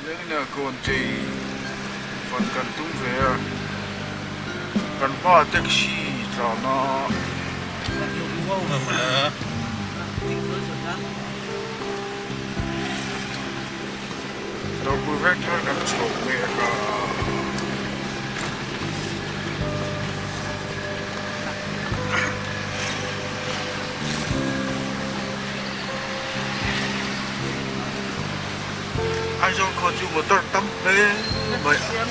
Lengna kawn chei fan kan tum ve a, kan hma taxi tlan a. Dawrpui veng thar kan chho mek a. Aizawl khua chu motor tam hle mai a.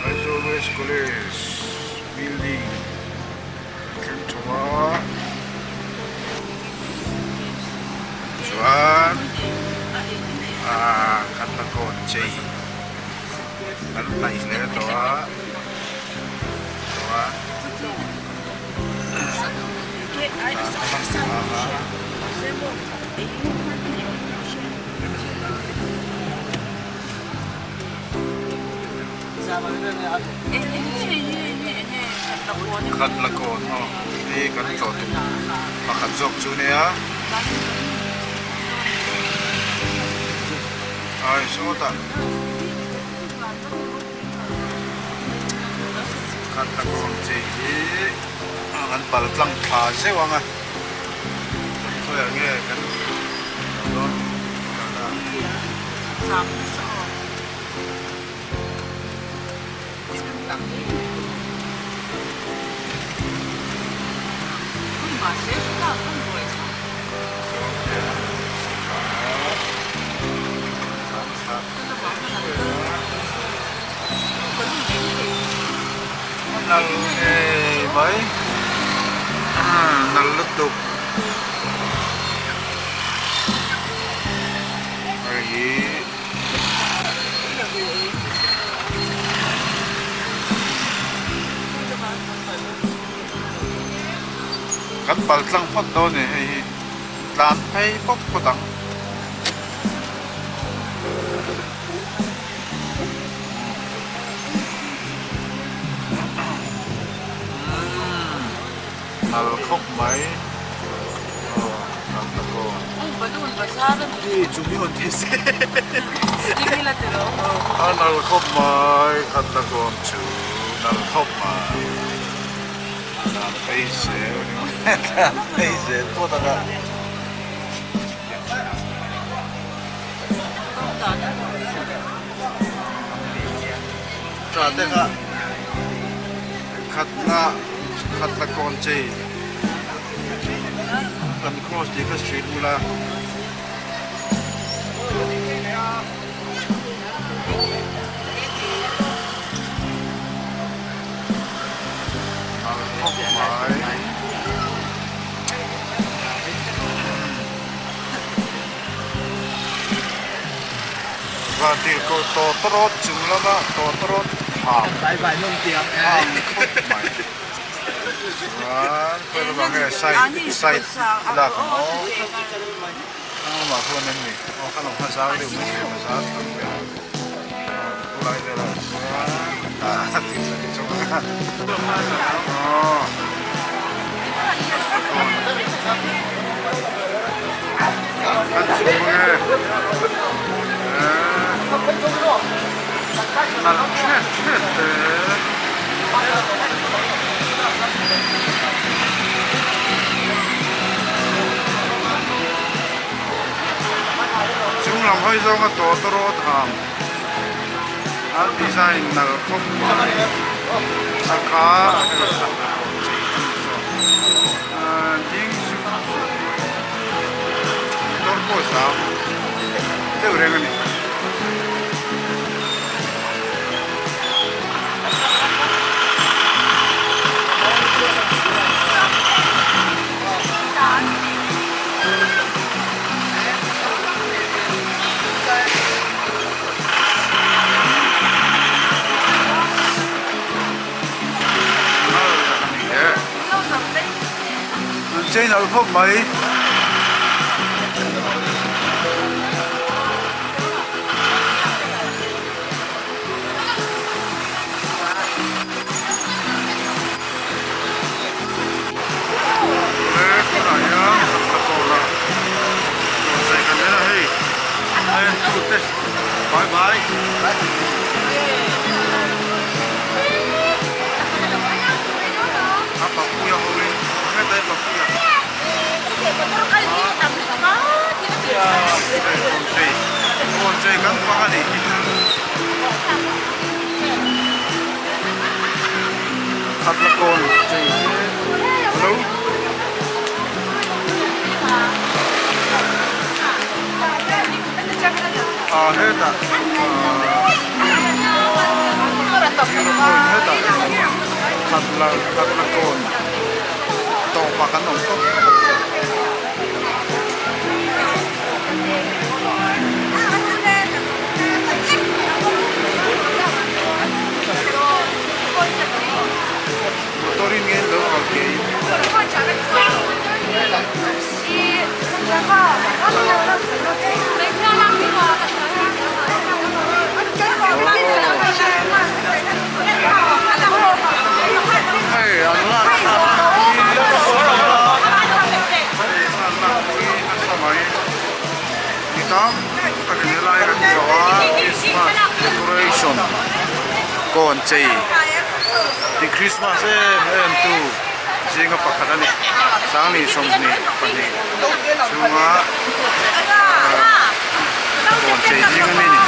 Aizawl West College building kan thleng tho a chuan ah kan la kawn chei kan hnaih hle tawh a chuan. Khat la kawn aw hei kan tlawh tum pakhat zawk chu nia ai sawtah. Khat la kawn chei hi kan pal tlang thla zeuh ang a khawiah nge kan kal dawn kal a. Nal ngei mai nal lutuk hei hi kan pal tlang phawt dawn a ni hei hi tlan phei pawp phawt ang. Nal khawp mai aw nal tak aw. A nal khawp mai khat la kawn chu nal khawp mai tlan phei zel tlan phei zel pawh tak a. Tha te kha khatna khatna kawn chei kan cross tih kha hrilh ula. Nal khawp mai. Vantirhkoh tawtawrawt chung lama tawtawrawt ham ham khawp mai chuan khawi lamah nge side side lak ang aw a lamah khuan em ni aw kha lam kha zau deuh mai thei a zau tak mai a aw khulai velah chuan ah thil a ti chawk a aw. Kan chhung nge nalh thet thet te chung lam hawi zawnga tawtawrawt ham an design nalh khawp mai sangha ding sup sup motor pawh zam deuh reng a ni. An chei nalh khawp mai. He tunah hian chakla kawn. Bye. A papuia ho in heta i papuia. Kawnchei kawnchei kan fang a nih hi. Khatla kawnchei hi alo. Ah hetah ah zero point hetah khatla khatla kawn tawpah kan awm tawp. Motor in nge lo kal ke in. Hei an lak thla hi an lak pui nasa mai ni tam takin helai kan zawh a Christmas decoration kawn chei ti Christmas em em tu. Zinga pakhat a ni. Sangli 22 chhunga kawn chei zing ami ni.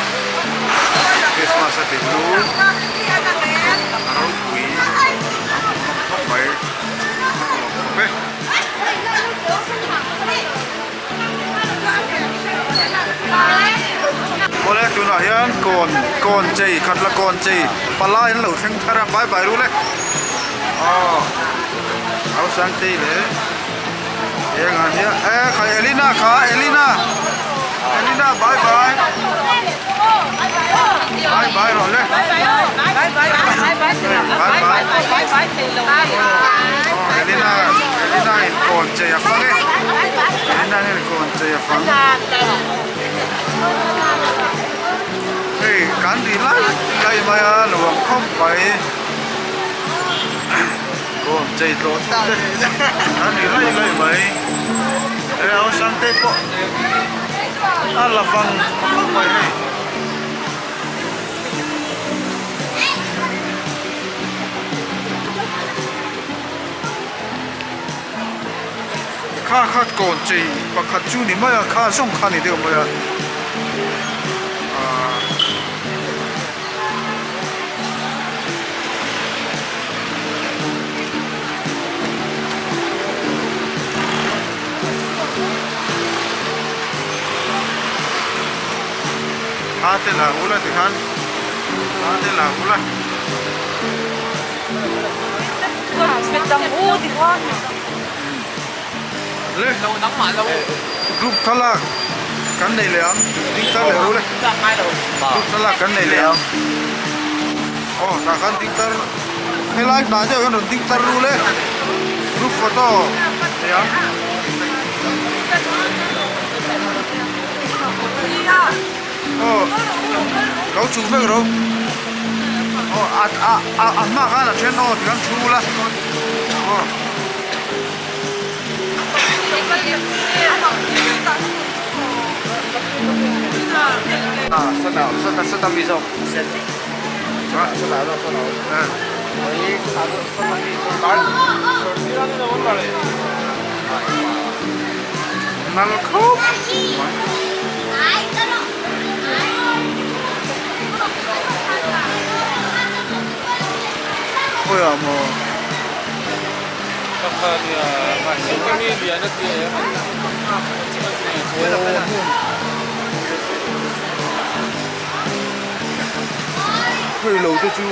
Christmas a ti hlu a ropui a hmuhnawm khawp mai a nuam khawp e. Awle tunah hian kawn kawn chei khatla kawn chei palai an lo thleng thar a bai bai rul e aw Hausangtei leh engah hian e khai Elina kha Elina Elina bye bye bye bye rawh le bye bye aw Elina Elina in kawn chei a fang e Elina hian kawn chei a fang hei kan ri lai lai mai a nuam khawp mai. Kawn chei tlawh te an ri laih laih mai he awlsam te pawh a la vang vang mai hei. Kha kha kawn chei pakhat chu ni mai a kha zawng kha ni deuh mai a ahh. A te la ula tikhan a te la ula. Le group thlalak kan nei leh ang ding tar leh ru le group thlalak kan nei leh ang aw tah khan ding tar helai hnah deuh hian rawn ding tar ru le group photo nei ang. Aw lo chhuk vek ro aw a a a a hma khan a then aw tikhan thu ula aw. Nal khawp mai. Khawiah maw? Hei lo te chu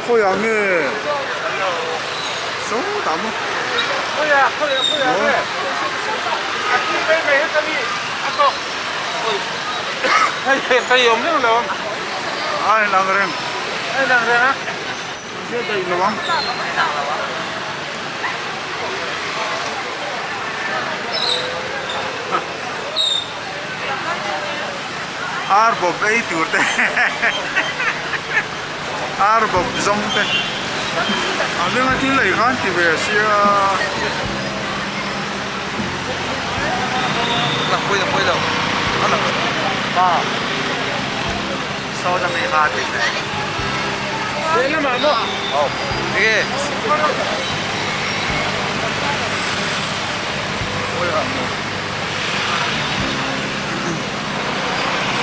Khawiah nge sawtah maw a inang reng lo ang. A. Ar bawp ei tur te ar bawp zawng te a venga thil ei khan ti ve sia.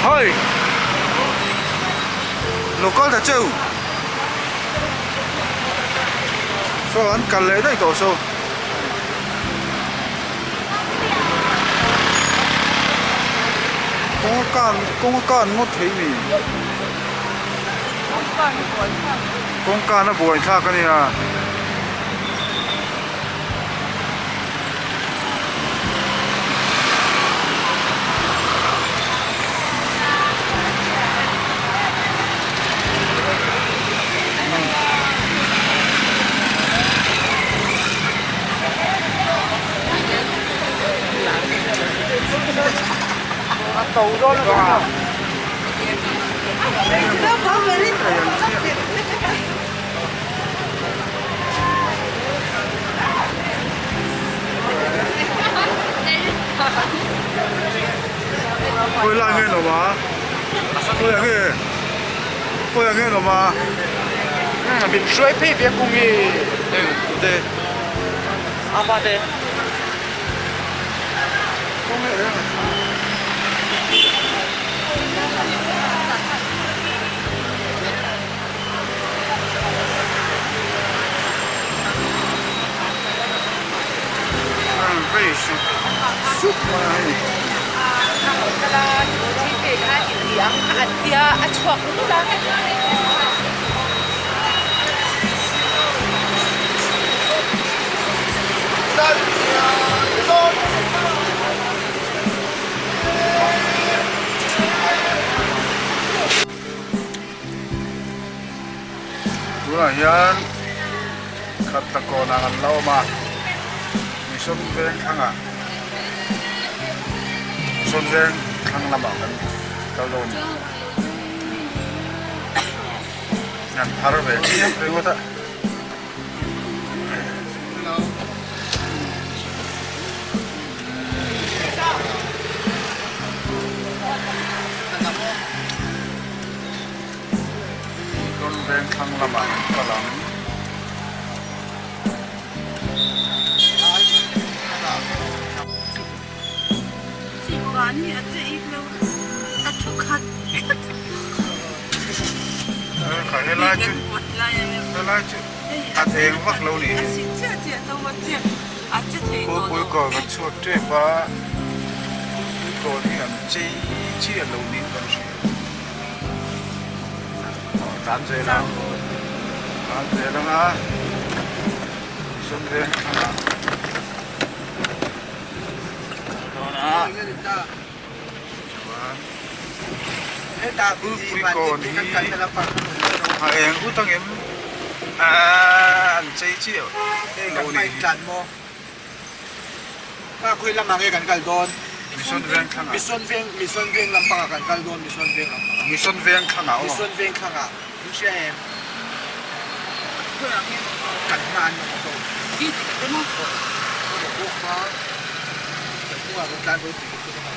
Hei lo kal ta cheu saw an kal leh daih tawh saw. Kawng a kan kawng a kan ngawt thei mi kawng kan a buai thlak a nia. Khawi lai nge nawm a? Khawi ah nge? Khawi ah nge nawm a? Min hruai phei ve kung i. Eng te? A pa te. Kawng nge reng a? Vei sup sup mai a hei. Tunah hian khat la kawnah an la awm a, Mission veng thlangah Mission veng thlang lamah kan kal dawn a ni. An phar ve chiam ringawt a. Rawn veng thlang lamah an kal ang. Helai chu helai chu a eng vak lo ni hi. Kawlpui kawn an chhuak tep a, kawlpui kawn hi an chei chiah lo niin kan hria. Aw tlan zel ang tlan zel ang a sum veng thlang ah kal dawn a chuan kulpui kawn hi a eng ut ang em aaa an chei chiah lo ni Ka khawi lamah nge kan kal dawn? Mission veng thlangah. Mission veng Mission veng lampangah kan kal dawn Mission veng lampangah. Mission veng thlangah aw. Mission veng thlangah in hria em? Kan hma an awm tawh. Kan hnungah kan tlan dawn tih ka hre mai.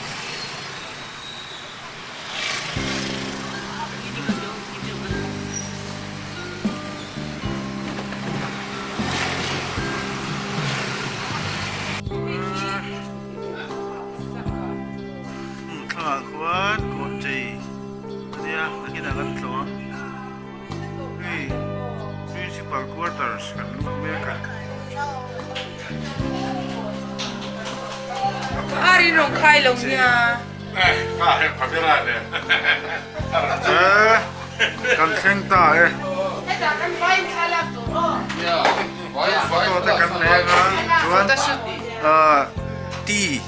Thlalak khuan kawn chei a nia a kinah kan tlawh a hei principal quarters kan lut mek a. Kan thleng ta e. Photo te kan nei anga chuan tea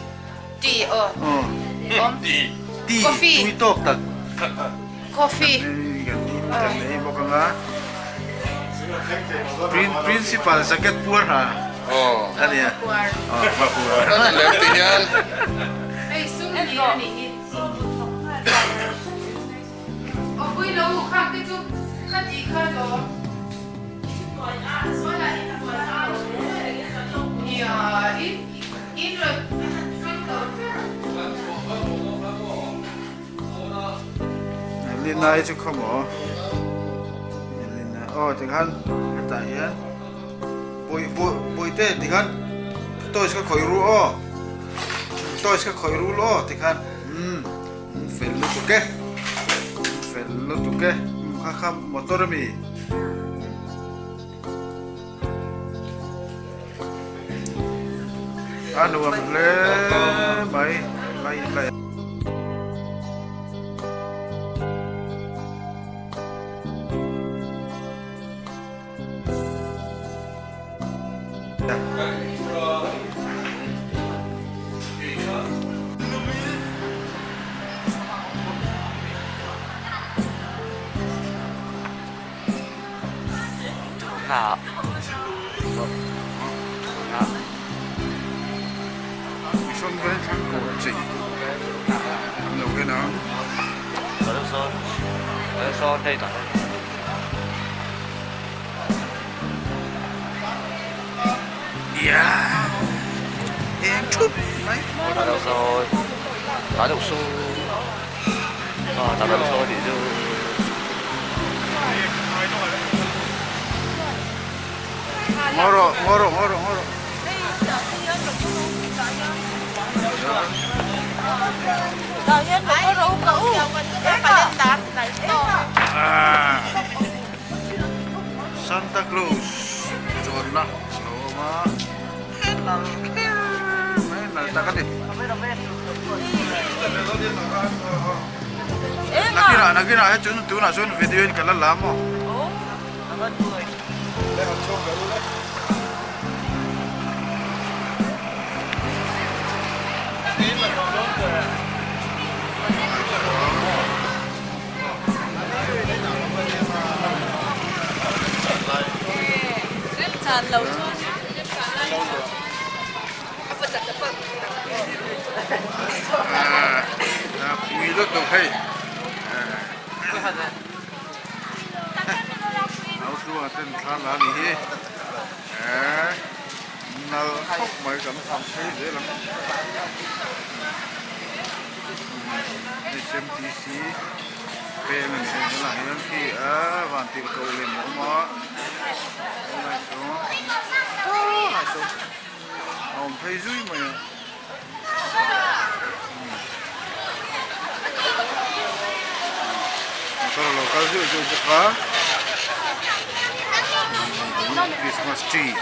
Tea aw. Tea Coffee. tui tawk tak. Coffee. Kan nei bawk anga. Principal jacket puar ha. Aw. A nia. Aw. Puar. Lem ti hian. Hei sum hlir a nih hi. Pui lo khang te chu kha ti kha lawm. Nia in in rawn rawn ko ber. Lina i chu khaw maw? Lina aw tikhan hetah hian bawi bawi bawihte tikhan toys kha khawih ru aw toys kha khawih ru aw tikhan umm fel lutuk e fel lutuk e kha kha motor ami. A nuam hle mai lai lai. Mission veng thlang kawn chei an lo en a. Eng thup mai. Ngaw rawh ngaw rawh ngaw rawh ngaw rawh. Santa Claus chuanna a lo awm a nal kher mai nal tak a ni. Nakinah nakinah he chun tunah chuan video in ka la la maw. Pui lutuk hei. Nautlua ten thla la ni hi. Nal khawp mai kan tham phei zel ang. HMTC peng a ni hei helaiah hian khi a van tirh koh lem a awm a. Helai sawn helai sawn a awm phei zui mai a. Motor a lo kal zui zui bawk a Christmas tree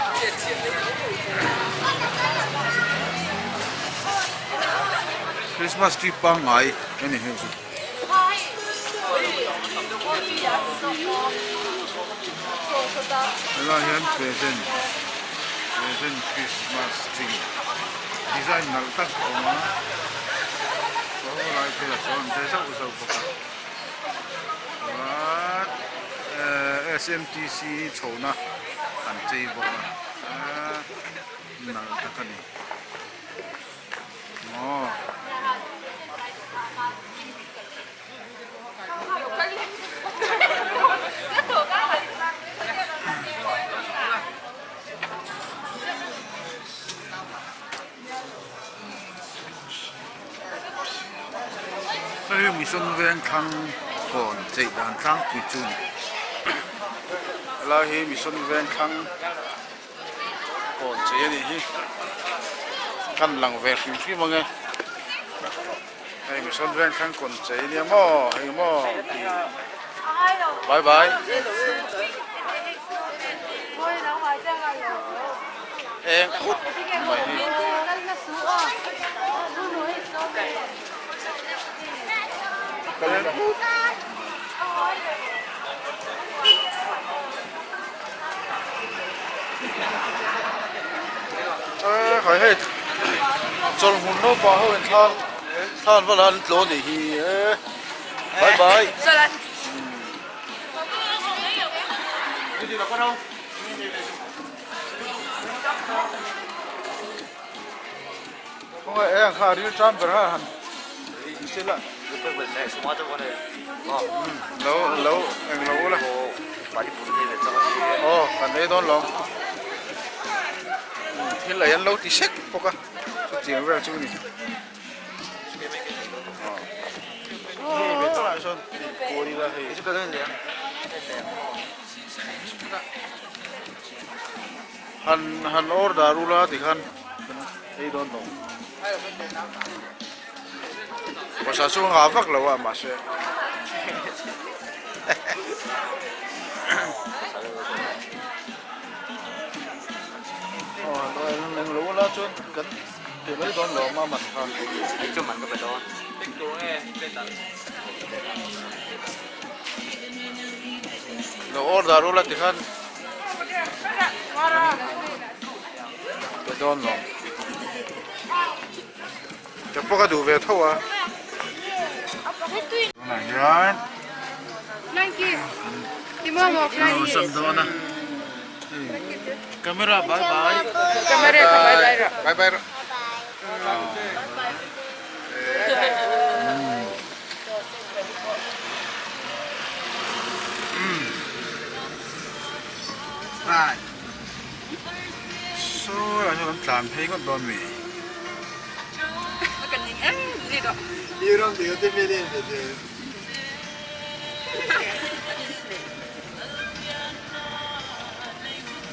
Christmas tree pangngai a ni hei chu. Helaiah hian present present Christmas tree design nalh tak a awm a saw lai pheiah sawn an zai zauh zauh bawk a chuan ehh S_M_T_C chhohna an chei bawk a nalh tak a ni. Maw. Hei Mission Vengthlang kawn cheih dan tlangpui chu a ni. Helai hi Mission Vengthlang. Kawn chei a nih hi kan lang ve hrim hrim ang e hei mission veng thlang kawn chei ania maw hei maw bye bye eng phut mai hi. Khai hei chawlhmun naupang ho in thla thla an va la an tlaw anih hi e bye bye. Khawngaih e ang kha a ril tan ber a han ti sela. Lo lo eng lo ula. Aw kan ei dawn lo. Thil ei an lo ti sek bawk a chutiang vel chu ni. Aw sawn kual ila hei. Han han order ula tikhan kan ei dawn lo. Pawisa chu a ngah vak lo a mahse aw eng lo la chuan kan ti mai dawn lo a man kha. Lo order ula tikhan pe dawn lo. Ka pawh ka duh ve tho a. Tunah hian an sam dawn a. Camera bye bye. Bye bye rawh. Saw lai sawn an tlan phei ngawt dawn mi?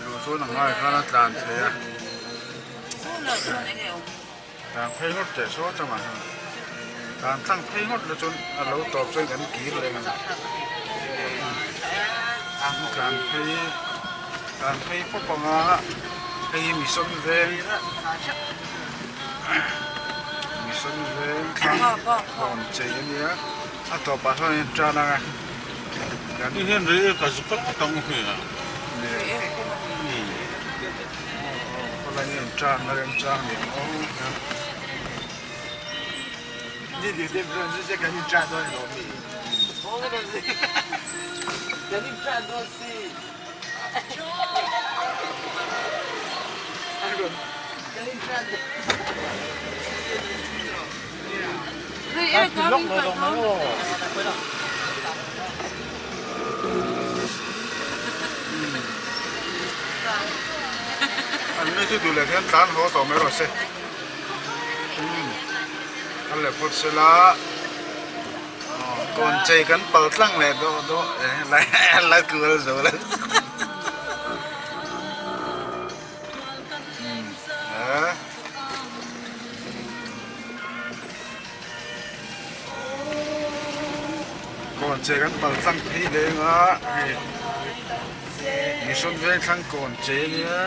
Luh chuan a ngai khan a tlan thei a. Tlan phei ngawt teh saw changah hian tlan tlang phei ngawt la chuan a lo tawp chuan kan kir leh ang tlan phei tlan phei pawp anga hei hi mission veng mission veng thlang rawn chei a nia a tawpah sawn in tan ang a. Hei hian rei e ka zuk ngawt ang hmel. An ni chu duh leh hian tlan haw tawh mai rawh se kal leh phawt se la kawn chei kan pal tlang leh dawh dawh la kual zo la. Kawn che kan pal tlang phei leng a hei mission veng thlang kawn che ania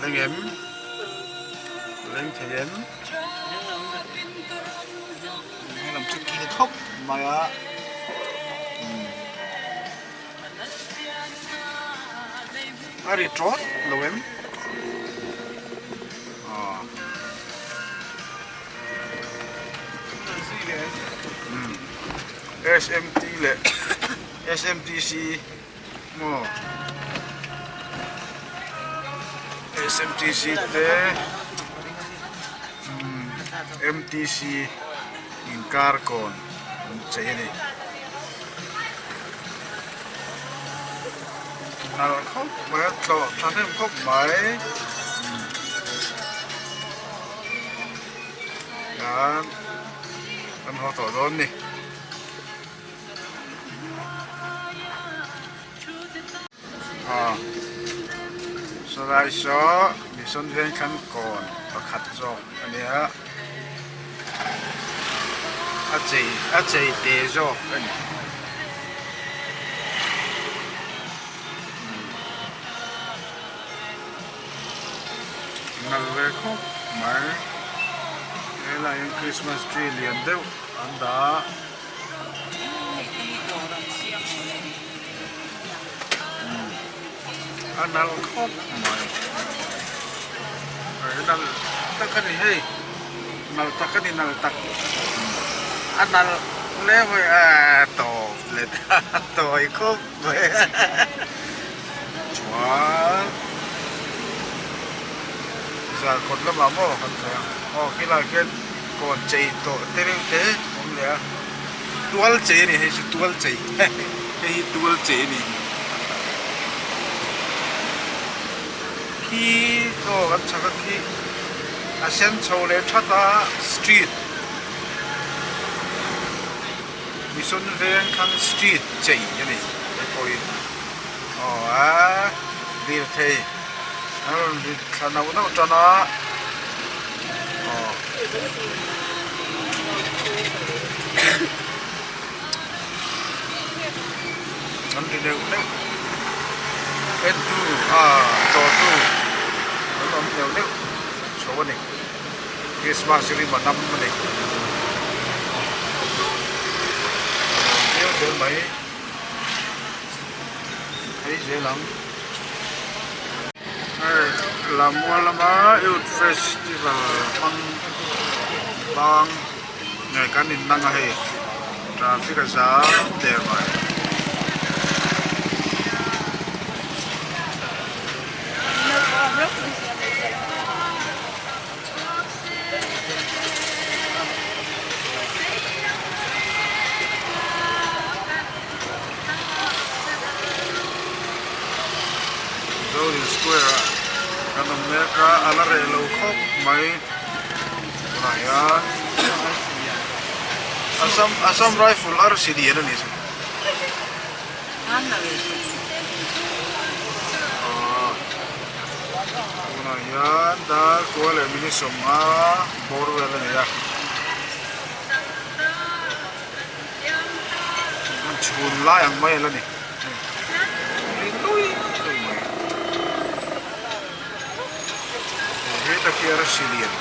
leng em leng thei em helam chu kil khawp mai a. A ri tawt lo em? Aw. Umm SMT leh SMTC maw SMTC te umm MTC inkar kawn an chei a ni. Nalh khawp mai a tlawh tha hnem khawp mai hian kan haw tawh dawn ni. Aw sawlai saw mission veng thlang kawn pakhat zawk a nia a chei a chei te zawk a ni. Nalh ve khawp mai helaiah hian christmas tree lian deuh an dah a. A nalh khawp mai a nalh tak a ni hei nalh tak a ni nalh tak a nalh hle mai a tawp leh ta tawi khawp mai chuan zarkawt lamah maw kan sawi ang aw khilaiah khian. Kawn chei tawh te reuh te awm leh a, tual chei a ni hei chu tual chei hei hi tual chei a ni khi aw kan chhak a khi a sen chho leh that a street Mission veng thlang street chei a ni hei pawh hi aw a lirthei a rawn ri thla nauh nauh tan a aw. An ri neuh neuh entu a tlawhtu an awm neuh neuh chho a ni Christmas rim a nam a ni a nuam viau zel mai phei zel ang hei Lammual lama youth festival hmang bang nge kan in nang a hei traffic a zam der mai. Zodin square ah kan awm mek a a la reh lo khawp mai tunah hian Assam Assam rifle arsi lian a ni chu. Tunah hian dar kua leh minute 50 bawr vel a ni a. Chhun lai ang mai a la ni hei nui nui mai heta khi arsi lian.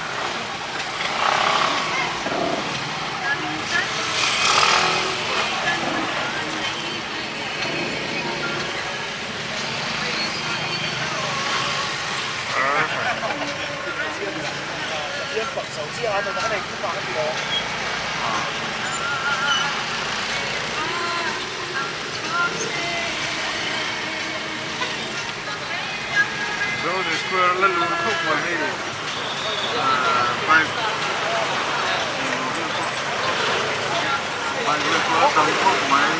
Zone square la lun khawp mai hei bike bike vel pawh a tam khawp mai.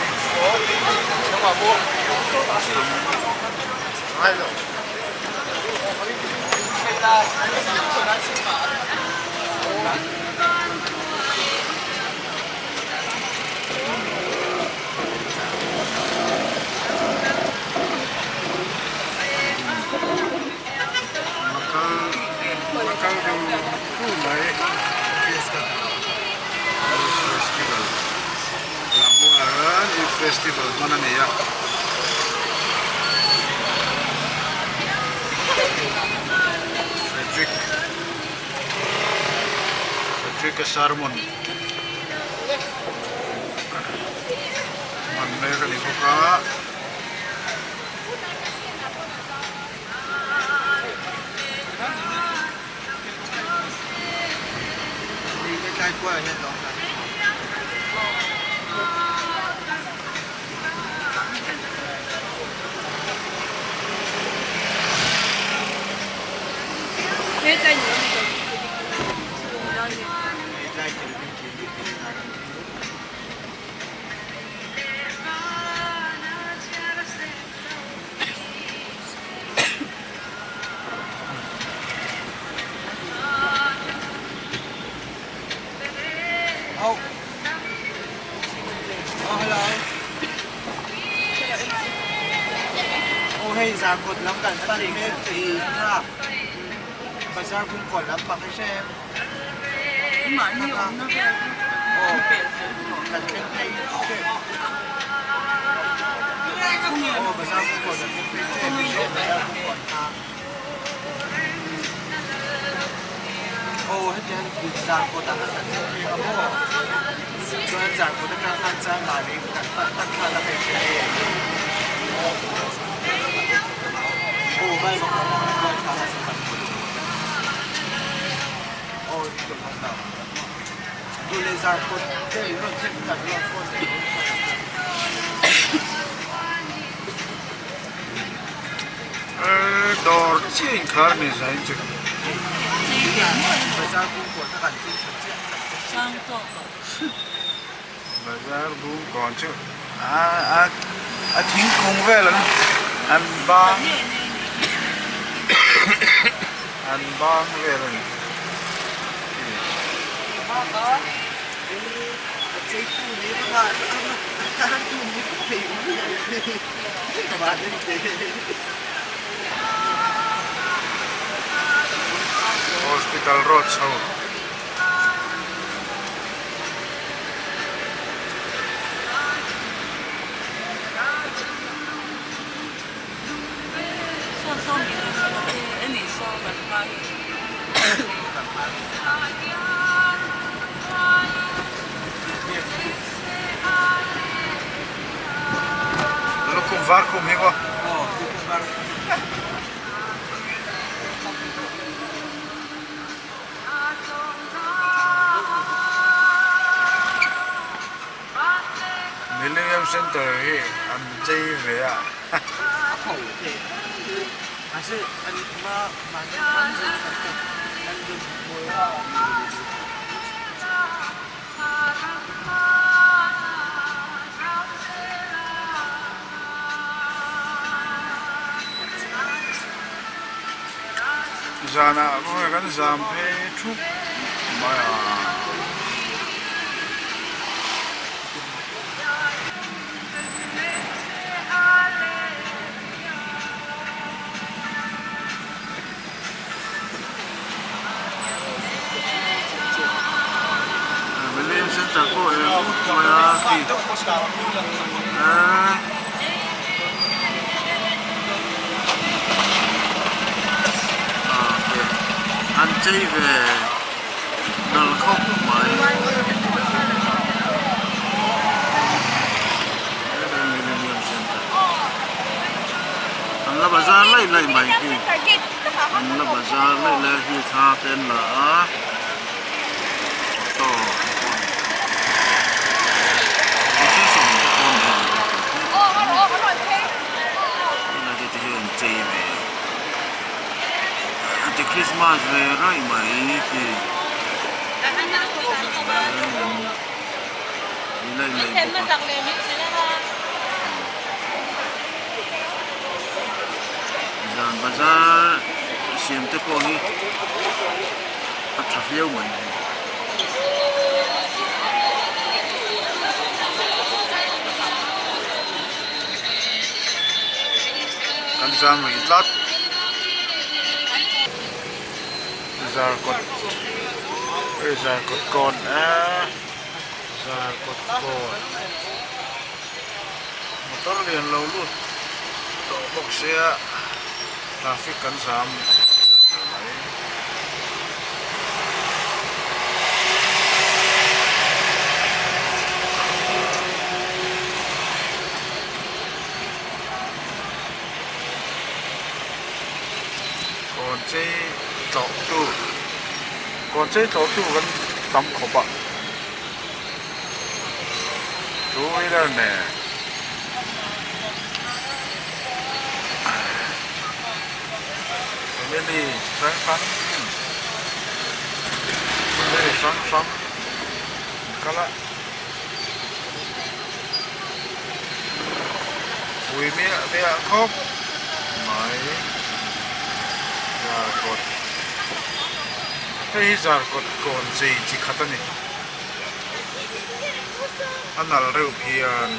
Festival hman a ni a. Frederick Frederick a sermon hman mek a ni bawk a. Dawr chiah inkhar a ni zain chu. Bazar Bungkawn chu a a thingkung vel an an bang an bang vel a ni. Hospital road chho. Lukhum var khum hi maw? Millennium Center hi an chei ve a. Zanah pawh kan zam phei thup mai a. Millennium Center pawh eng mai a khi ahh. An chei ve nal khawp mai. Millennium Center an la bazar laih laih mai khi an la bazar laih laih a khi thla te an la a auto te pawh an procession te pawh an rawn tunah te hian an chei ve a ti Christmas ve raih mai khi. Zan bazar siam te pawh hi a tha viau mai. Kan zam rih tlat. Zarkawt zarkawt kawn a zarkawt kawn motor lian lo lut tawh bawk sia traffic kan zam mai. Kawn chei tlawh tu kawn chei tlawh tu kan tam khawp a two wheeler nen family hrang hrang family hrang hrang an kal a. Pui miah miah khawp mai zarkawt hei hi zarkawt kawn chei chi khat a ni a nalh reuh phian.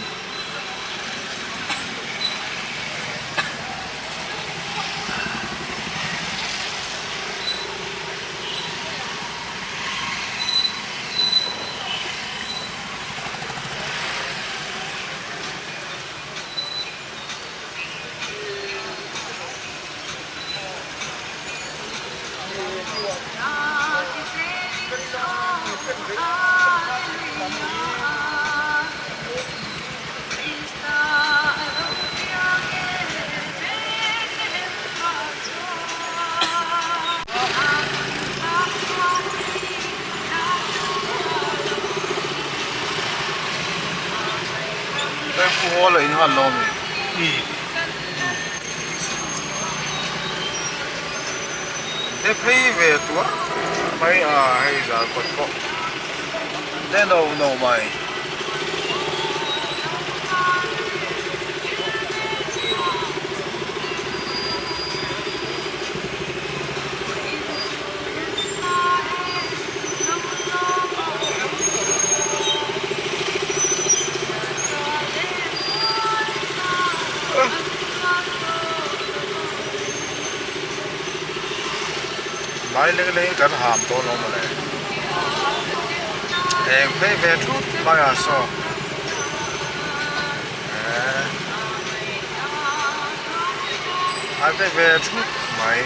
Hall a inhan lo ami te phei ve tuar. mai a hei zarkawt pawh de no no mai. Lai leng leng kan ham tawh lo mawle eng phei ve thut mai ah saw eh a te ve thut mai.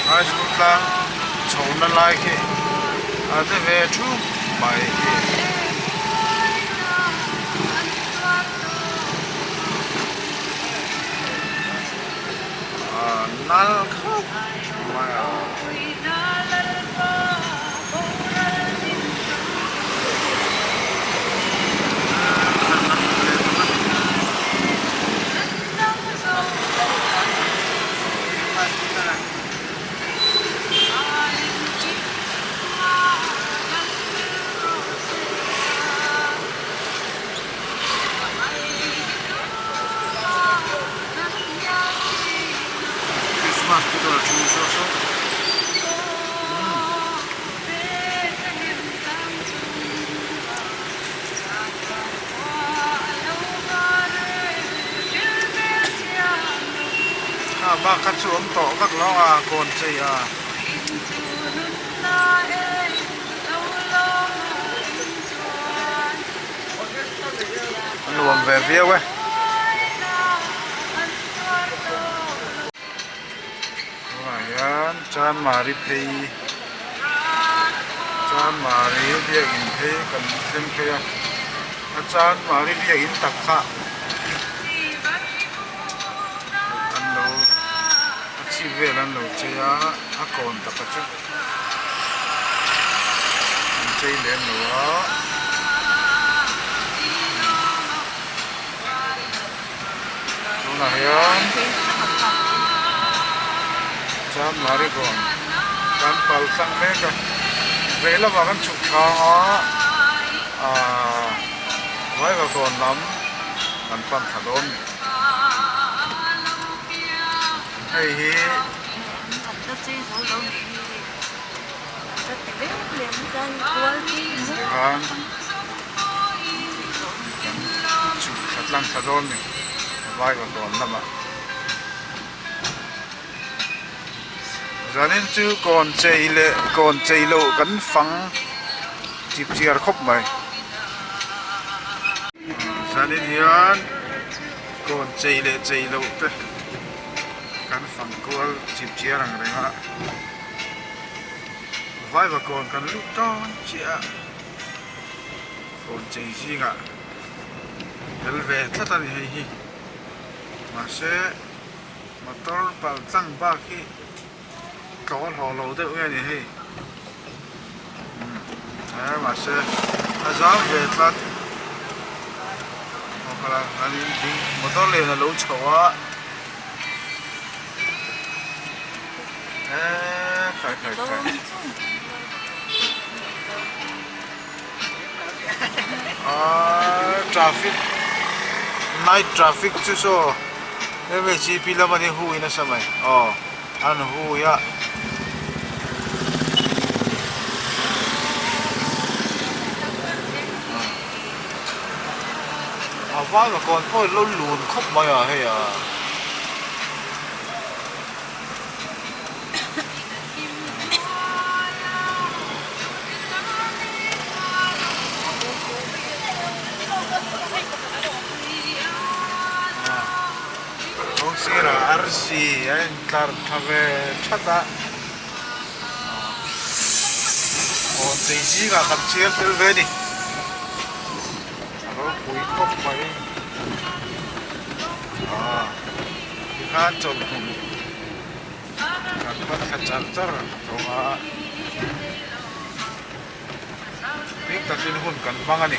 High school tlang chhohna lai khi a de ve thup mai hi. A nal khawp mai a. Christmas putar thu saw saw kha bak kha chu awm tawh vak lo a kawn chei a. A nuam ve viau e. Tunah hian Chanmari phei Chanmari biakin phei kan thleng phei a a Chanmari biakin tak kha an lo a chhip vel an lo chei a a kawn taka chu. An chei lem lo a. Tunah hian chuan marigold kan pal tlang mek a vei lamah kan chhuk thlang a ahh vaivakawn lam kan pan thla dawn a ni hei hi. Tikhan kan chhuk thla tlang thla dawn ni Vaivakawn lamah zanin chu kawn chei leh kawn chei loh kan fang chip chiar khawp mai zanin hian kawn chei leh chei loh te. Kan fang kual chip chiar ang reng a, Vaivakawn kan lut dawn chiah a, kawn chei zingah tel ve tlat a ni hei hi, mahse motor pal tlang bak hi tlaw hlawh lo deuh nge ni hei, umm mahse a zam ve tlat, motor lian a lo chho a. Traffic night traffic chu saw M H P lama ni hui nasa mai aw an hui a. A vai va kawn pawh lo lun khawp mai a hei a. sirah arsi a intlar tha ve that a, aw chei zingah kan chhiar tel ve a ni, a ropui khawp mai ah tikhan chawlhhmun kan hman thla char char tawh a. Hlim takin hun kan hmang a ni.